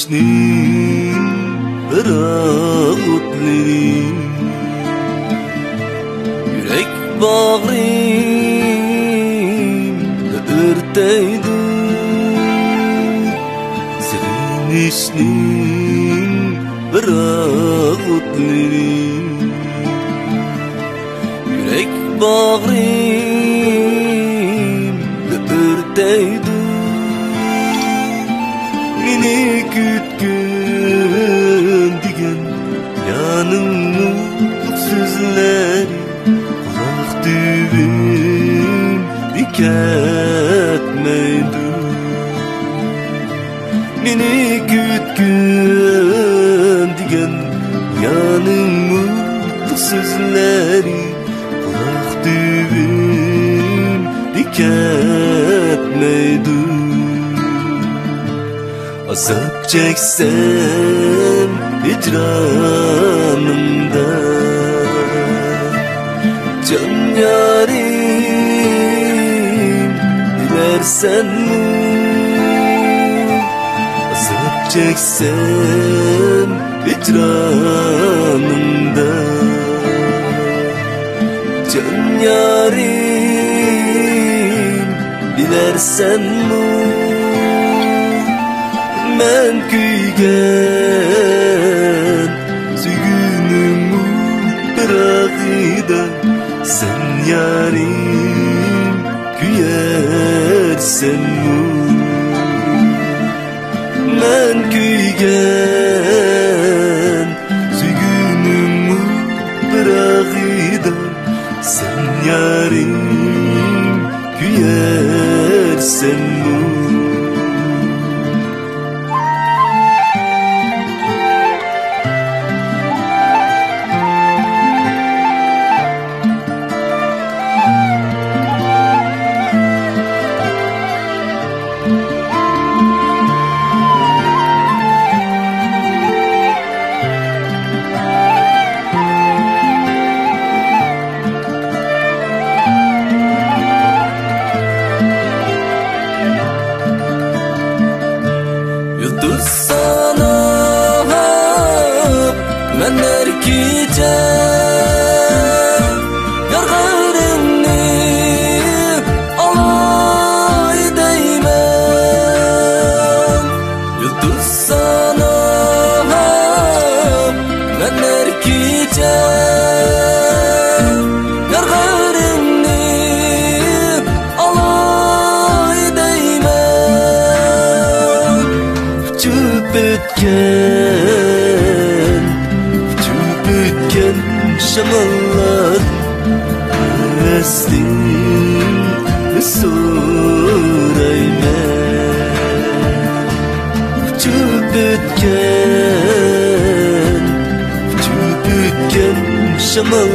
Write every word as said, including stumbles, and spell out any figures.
سېغىنىشنىڭ بىراق ئوتلىرى يۈرەك باغرىمنى ئۆرتەيدۇ. سېغىنىشنىڭ بىراق ئوتلىرى يۈرەك باغرىمنى ئۆرتەيدۇ. مېنى كۈتكىن دېگەن يارنىڭ مۇڭلۇق سۆزلىرى قۇلاق تۈۋىمدە كەتمەيدۇ. مېنى كۈتكىن دېگەن يارنىڭ مۇڭلۇق سۆزلىرى قۇلاق تۈۋىمدە كەتمەيدۇ. ئازاب چەكسەم ھىجرانىمدا، جان يارىم بىلەرسەنمۇ؟ ئازاب چەكسەم ھىجرانىمدا، جان يارىم بىلەرسەنمۇ؟ مەن كۆيگەن سۆيگۈنىڭ بىراقىدا سەن يارىم كۆيەرسەنمۇ؟ مەن كۆيگەن سۆيگۈنىڭ بىراقىدا سەن يارىم كۆيەرسەنمۇ؟ يۇلتۇز ساناپ مەن ھەر كېچە يارغىرىڭنى ئالاي دەيمەن. يۇلتۇز ساناپ مەن ھەر كېچە يارغىرىڭنى ئالاي دەيمەن. ئۇچۇپ ئۆتكەن، ئۇچۇپ ئۆتكەن شاماللار ھەۋەستىن سورايمەن. ئۇچۇپ ئۆتكەن، ئۇچۇپ ئۆتكەن شامال